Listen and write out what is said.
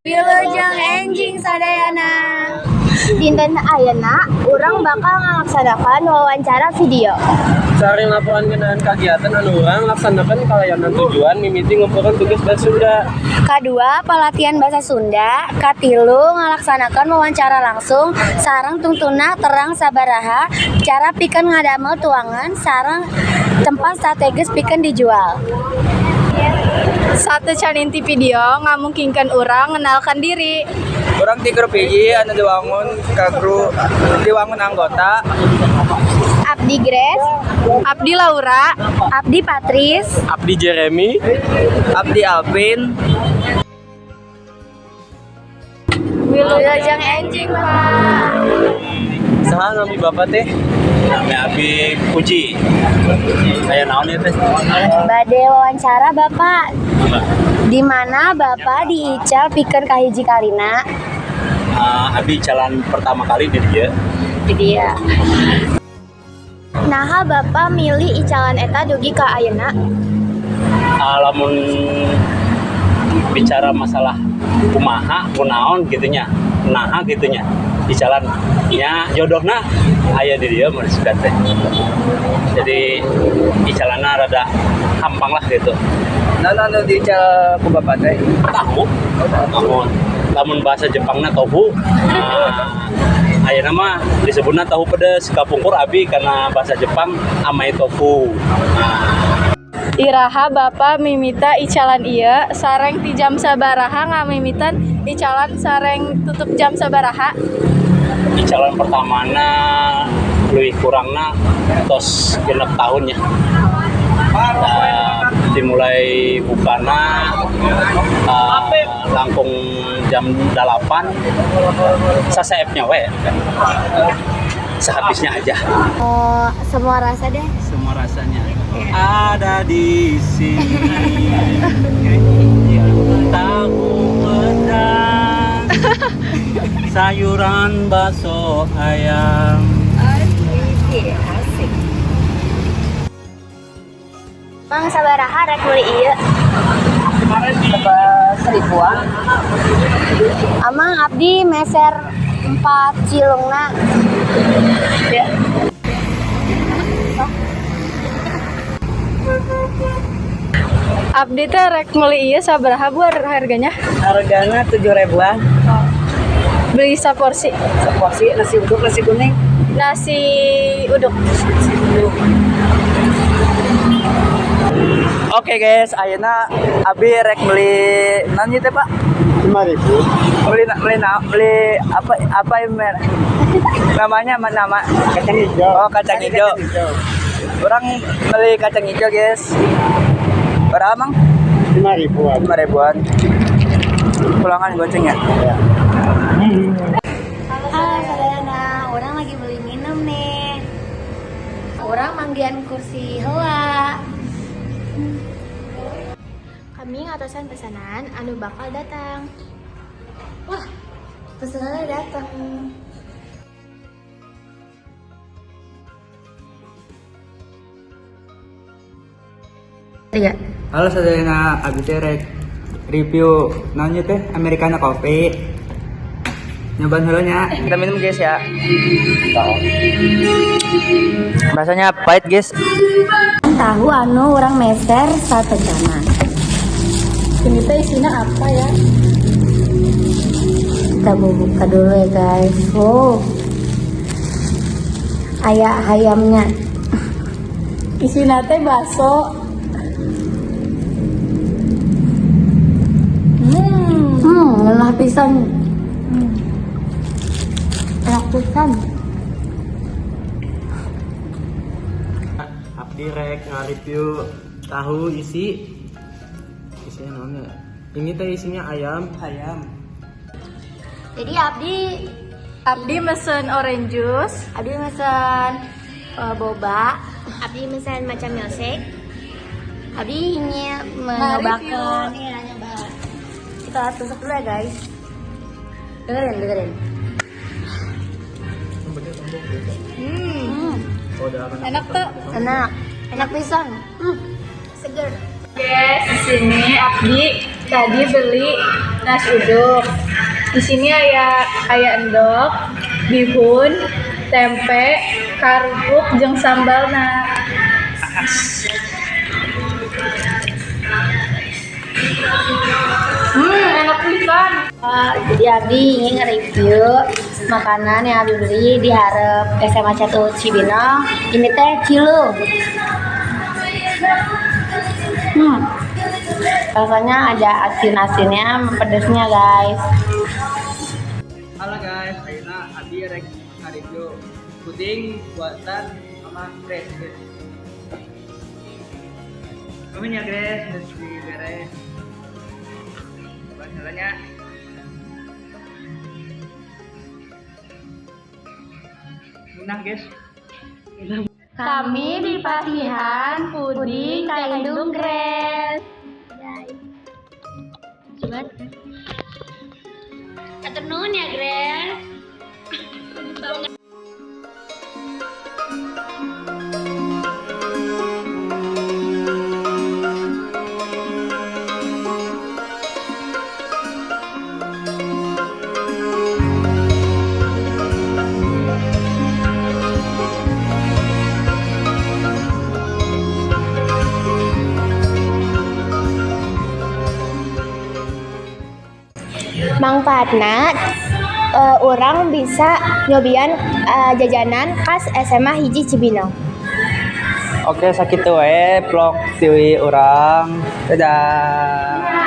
Wilujeng enjing sadayana. Dinten ayeuna urang bakal ngalaksanakan wawancara video. Sareng laporan ngeunaan kagiatan anu urang laksanakan kalayanan tujuan mimiti ngumpulkeun tugas bahasa Sunda. Kadua, pelatihan bahasa Sunda. Katilu, ngalaksanakan wawancara langsung sareng tungtuna terang sabaraha cara pikeun ngadamel tuangan sareng tempat strategis pikeun dijual. Sateuacan inti video ngamungkinkan urang ngenalkan diri. Urang ti grup hiji anu diwangun ka grup diwangun anggota. Abdi Grace, Abdi Laura, Abdi Patris, Abdi Jeremy, Abdi Alvin. Wilujeng enjing, Pak. Saha nami Bapak teh? Nami abi Puji. Saya naon ieu teh? Bade wawancara, Bapak. Di mana Bapak diical pikeun kahiji kalina? Abi jalan pertama kali di dieu. Di dia. Naha Bapak milih icalan eta dugi ka ayeuna? Lamun bicara masalah kumaha, kunaon gitu nya. Naha gitu nya. Icalan nya jodohna aya di dieu mun sudah teh. Jadi icalanna rada hampang lah gitu. Naon anu diical ku Bapak teh? Tahu. Lamun lamun bahasa Jepangna tofu. Nah, ayeuna mah disebutna tahu pedes, kapungkur abi karena bahasa Jepang amai tofu. Nah, Iraha Bapak mimita icalan ieu, sareng ti jam sabaraha ngamimitan icalan sareng tutup jam sabaraha? Icalan pertamana leuwih kurangna tos 6 tahun ya. Dimulai bukana langkung jam 8, saseepnya we, sehabisnya aja. Oh, semua rasa deh. Semua rasanya ada di sini. Tahu pedas, sayuran, bakso ayam. Asik. Mang, sabaraha rek meuli ieu? Seribuan. Amang, abdi meser 4 cilungna. Ya. Abdi teh rek meuli ieu, sabaraha Bu harganya? Harganya 7 ribuan. Beli saporsi. Seporsi nasi uduk, nasi kuning? Nasi uduk. Nasi uduk. Oke guys, ayeuna abi rek beli naon ieu teh, Pak? 5.000. Beli beli beli apa apa yang namanya nama Kacang hijau. Oh, kacang hijau. Urang beli kacang hijau, guys. Berapa, Mang? 5 ribuan. 5 ribuan. Pulangan goceng ya? Ya. Halo sadayana, urang lagi beli minum nih. Urang manggihan kursi heula. Kami ngatosan pesanan anu bakal datang. Wah, pesanannya datang. Tiga. Halo sadayana, abi teh rek review naon ieu teh, Americano kopi. Nyobaan heula nya. Kita minum, guys, ya. Rasanya pahit, guys. Tahu anu urang meser sateuacanna. Ini teh isinya apa ya? Kita mau buka dulu ya, guys. Oh. Aya hayamnya. Isina teh bakso. Ngeunah pisan. Enak pisan. Abdi rek nge-review tahu isi, isinya naonnya, ini teh isinya ayam. Ayam. Jadi abdi Abdi mesen orange juice. Abdi mesen boba. Abdi mesen matcha milkshake. Abdi ingin mencobakan. Iya, nyoba. Kita tusuk dulu ya, guys. Dengerin, dengerin. Enak tuh. Enak. Enak pisan. Seger. Guys, Sini abdi tadi beli nasi uduk. Di sini aya aya endog, bihun, tempe, karupuk jeung sambalna. Enak pisan. Jadi abdi ingin nge-review makanan yang abdi beli di hareup SMA 1 Cibinong. Ini teh cilung. Rasanya ada asin-asinnya, pedesnya guys. Halo guys, ayeuna abdi rek nge-review puding buatan sama Grace. Nuhun ya Grace, geus dibere. Masalahnya Menang guys. Kami dipasihan puding ka indung Grace. Coba. Hatur nuhun ya Grace. Mangfaatna urang bisa nyobian jajanan khas SMA 1 Cibinong. Oke, sakitu wae vlog ti urang. Dadah.